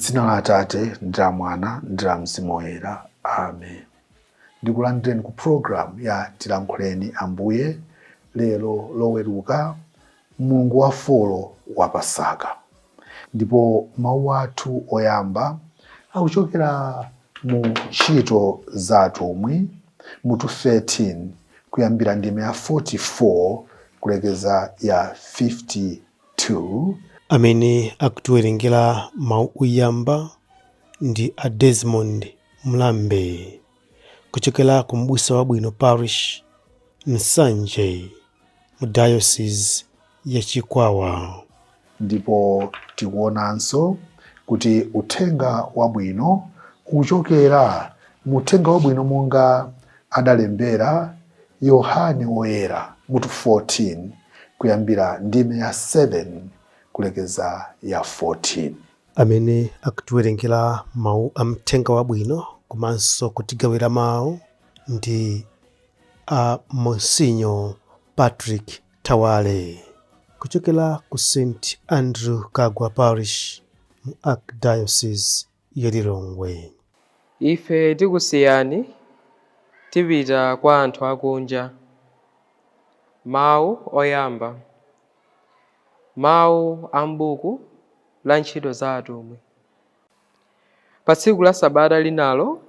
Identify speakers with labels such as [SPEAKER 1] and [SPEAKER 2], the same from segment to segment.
[SPEAKER 1] M'dzina la Atate, ndi la Mwana, ndi la Mzimu Woyera. Amen. Ndikulandireni ku program ya Tilankhuleni Ambuye lero Loweruka, mulungu wa folo wa Pasaka. Ndipo mawu athu oyamba akuchokera mu Ntchito za Atumwi mutu 13 kuyambira ndime ya 44 kulekeza ya 52.
[SPEAKER 2] Amene akutiwerengera mawu oyamba ndi a Desmond Mlambe kuchokera ku M'busa Wabwino Parish, Nsanje, mu Diocese ya Chikwawa.
[SPEAKER 1] Ndipo tikuonanso kuti uthenga wabwino ukuchokera mu Uthenga Wabwino monga adalembera Yohane Woyera mutu 14 kuyambira ndime ya 7 kulekeza ya 14.
[SPEAKER 2] Amene akutiwerengera mawu a Mthenga Wabwino komanso kutigawira mawu ndi a Monsinyo Patrick Thawale kuchokera ku St Andrew Kagwa Parish mu Archdiocese ya Lilongwe.
[SPEAKER 3] Ife tikusiyani, tipita kwa anthu akunja. Mawu oyamba. Mawu a m'buku la Ntchito za Atumwi. Pa tsiku la Sabata linalo,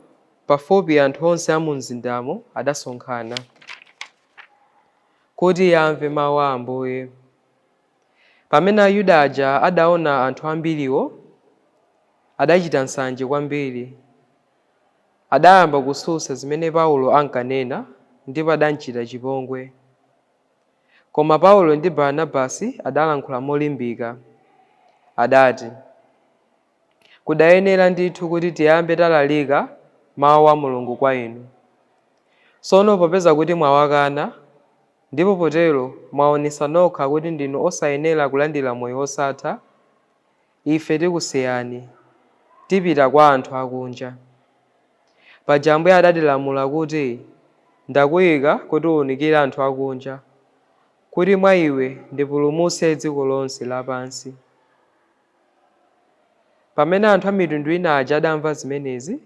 [SPEAKER 3] pafupi anthu onse a mumzindamo adasonkhana kuti amve mau a Ambuye. Pamene Ayuda aja adaona anthu ambiriwo, adachita nsanje kwambiri. Adayamba kutsutsa zimene Paulo ankanena, ndipo adamchita chipongwe. Koma Paulo ndi Barnabasi adalankhula molimbika. Adati, Kudayenera ndithu kuti tiyambe talalika mau a Mulungu kwa inu. Tsono popeza kuti mwawakana, ndipo potero mwaonetsa nokha kuti ndinu osayenera kulandira moyo wosatha, ife tikusiyani, tipita kwa anthu akunja. Paja Ambuye adatilamula kuti, Ndakuika kuti uunikire anthu akunja, kuti mwa iwe ndipulumutse dziko lonse lapansi. Pamene anthu a mitundu ina aja adamva zimenezi,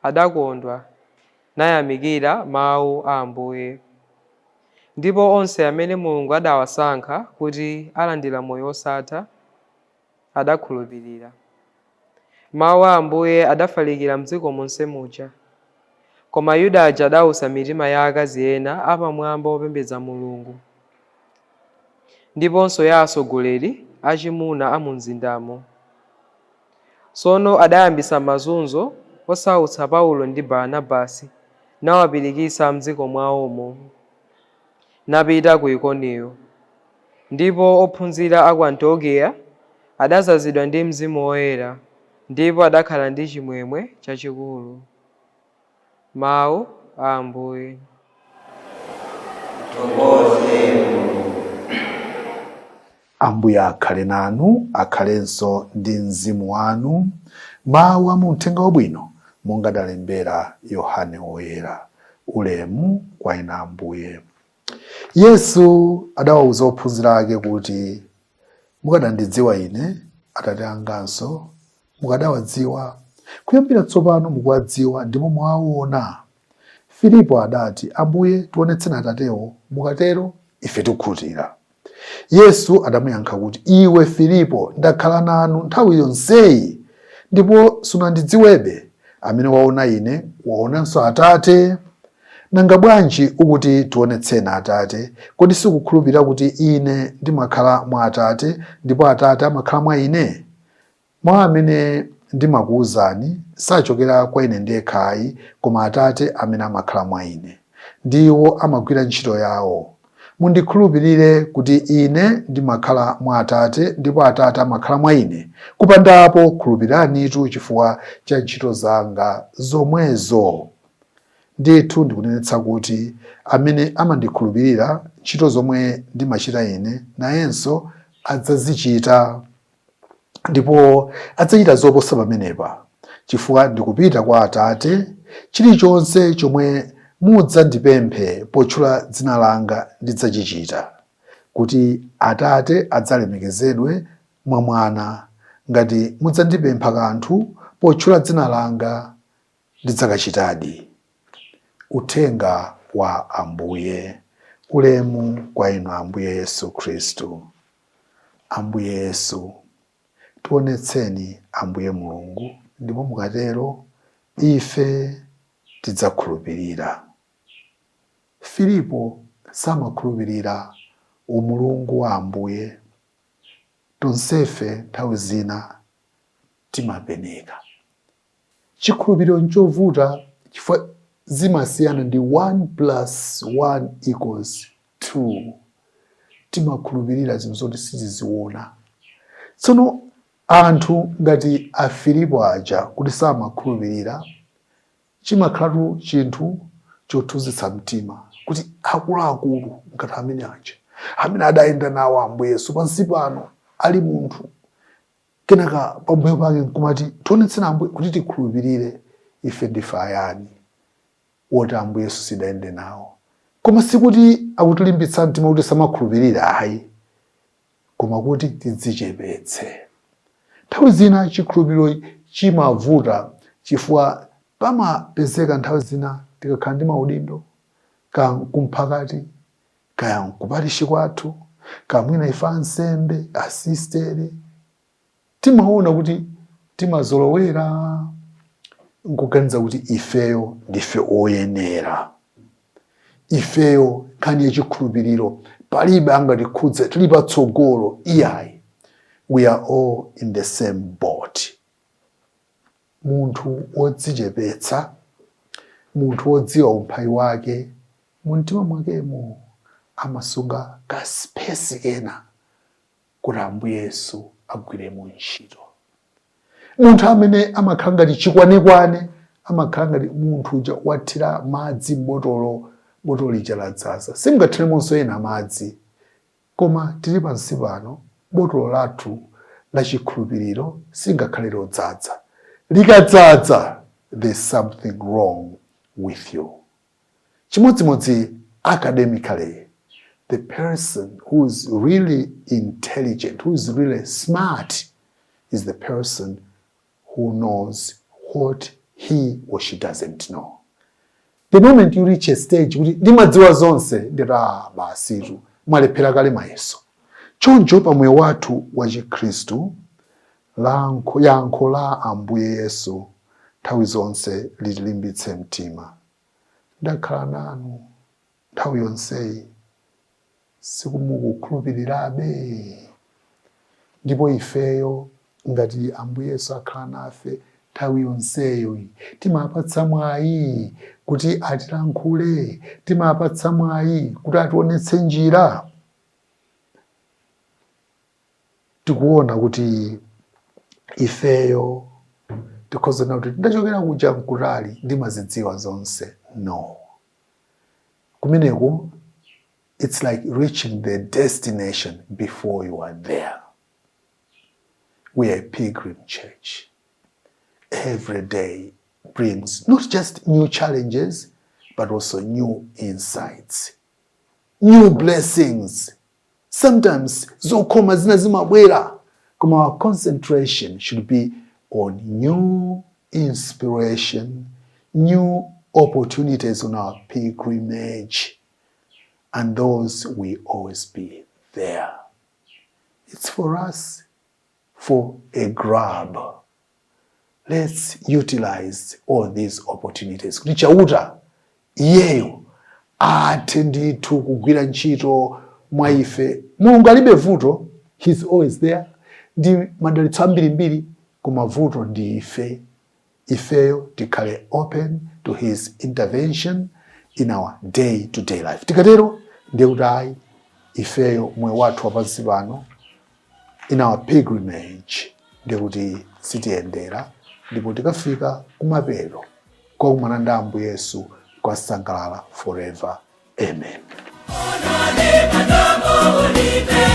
[SPEAKER 3] adakondwa nayamikira mau a Ambuye. Ndipo onse amene Mulungu adawasankha kuti alandira moyo wosatha, adakhulupirira. Mau a Ambuye adafalikira m'dziko monse muja. Koma Ayuda aja adautsa mitima ya akazi ena apamwamba opembedza Mulungu, ndiponso ya atsogoleri achimuna a mumzindamo. Tsono adayambitsa mazunzo osautsa Paulo ndi Barnabasi, nawapirikitsa m'dziko mwaomo, napita ku Ikoniyo. Ndipo ophunzira a ku Antiokeya adadzazidwa ndi Mzimu Woyera, ndipo adakhala ndi chimwemwe chachikulu. Mawu a Ambuye.
[SPEAKER 1] Ambuye akhale nanu, akhalenso ndi mzimu wanu. Mawu a mu Uthenga Wabwino monga adalembera Yohane Woyera. Ulemu kwa inu Ambuye. Yesu adawauza ophunzira ake kuti, Mukadandidziwa Ine, Atate anganso mukadawadziwa. Kuyambira tsopano mukuwadziwa ndipo mwawaona. Filipo adati, Ambuye, tionetseni Atatewo, mukatero ife tikhutira. Yesu adamuyankha kuti, Iwe Filipo, ndakhala nanu nthawi yonseyi, ndipo sunandidziwebe? Amene waona Ine, waonanso Atate. Nanga bwanji ukuti, Tionetseni Atate? Kodi sukukhulupirira kuti Ine ndimakhala mwa Atate, ndipo Atate amakhala mwa Ine? Mawu amene ndimakuuzani sachokera kwa Ine ndekha ayi, koma Atate amene amakhala mwa Ine. Ndiwo amagwira ntchito yawo. Mundikhulupirire kuti Ine ndimakhala mwa Atate ndipo Atate amakhala mwa Ine. Kupanda apo, khulupiriranitu chifukwa cha ntchito zanga zomwezo. Ndithu ndikunenetsa kuti amene amandikhulupirira, ntchito zomwe ndimachita Ine, nayenso adzazichita. Ndipo adzachita zoposa pamenepa, chifukwa ndikupita kwa Atate. Chilichonse chomwe mudzandipemphe potchula dzina langa ndidzachichita, kuti Atate adzalemekezedwe mwa Mwana. Ngati mudzandipempha kanthu potchula dzina langa, ndidzakachitadi. Uthenga wa Ambuye. Ulemu kwa inu Ambuye Yesu Khristu. Ambuye Yesu, tionetseni Ambuye Mulungu, ndipo mukatero ife tidzakhulupirira. Filipo samakhulupirira umulungu wa Ambuye. Tonsefe nthawi zina timapeneka. Chikhulupiriro nchovuta chifukwa zimasiyana ndi 1 plus 1 equals 2. Timakhulupirira zinthu zoti sitiziona. Tsono anthu ngati a Filipo aja kuti samakhulupirira, chimakhalatu chinthu chothuzitsa mtima kuti akuluakulu ngati amene aja, amene adayenda nawo Ambuye Yesu pansi pano ali munthu, kenaka pambuyo pake nkumati tionetseni Ambuye kuti tikhulupirire, ife ndife ayani woti Ambuye Yesu sidayende nawo. Koma sikuti akutilimbitsa mtima kuti samakhulupirira, ayi, koma kuti tidzichepetse. Nthawi zina chikhulupiriro chimavuta chifukwa pamapezeka nthawi zina tikakhala ndi maudindo, kaya kumphakati, kaya nkuparishi kwathu, kaya mwina ife ansembe, asistere, timaona kuti timazolowera nkuganiza kuti ifeyo ndife oyenera, ifeyo nkhani yachikhulupiriro palibe angatikhudze, tili patsogolo. Iyayi, we are all in the same boat. Munthu wodzichepetsa, munthu wodziwa umphawi wake, mumtima mwakemo amasunga ka space kena kuti Ambuye Yesu agwiremo ntchito. Munthu amene amakhala ngati chikwanekwane amakhala ngati munthu uja wathira madzi m'botolo, botolo lija ladzaza, simungathiremonso ena madzi. Koma tili pansi pano, botolo lathu la chikhulupiriro silingakhale lodzaza. Likadzaza, there's something wrong with you. Chimodzimodzi academically, the person who is really intelligent, who is really smart, is the person who knows what he or she doesn't know. The moment you reach a stage kuti ndimadziwa zonse, ndita basitu mwalephera kale mayeso. Choncho pa moyo wathu wa Chikhristu, yankho la Ambuye Yesu nthawi zonse litilimbitse mtima. Ndakhala nanu nthawi yonseyi, sikumukukhulupirirabe? Ndipo ifeyo ngati Ambuye Yesu akhala nafe nthawi yonseyo, timapatsa mwayi kuti atilankhule, timapatsa mwayi kuti ationetse njira. Tikuona kuti ifeyo tikhoza kuti ndachokera kuja nkutali, ndimazidziwa zonse. No, kumeneko it's like reaching the destination before you are there. We are a pilgrim church. Every day brings not just new challenges, but also new insights, new blessings. Sometimes zokoma zina zimabwera, koma our concentration should be on new inspiration, new opportunities on our pilgrimage, and those will always be there. It's for us for a grab. Let's utilize all these opportunities kuti Chauta iyeyo athe ndithu kugwira ntchito mwa ife. Mulungu alibe vuto, he's always there ndi madalitso ambirimbiri, koma vuto ndi ife. Ifeyo tikhale open to his intervention in our day to day life. Tikatero ndiye kuti ayi, ifeyo moyo wathu wapansi pano, in our pilgrimage, ndiye kuti sitiyendera, ndipo tikafika kumapeto kwakumana ndi Ambuye Yesu, kwasangalala forever. Amen.
[SPEAKER 4] Onane matambo ulipe.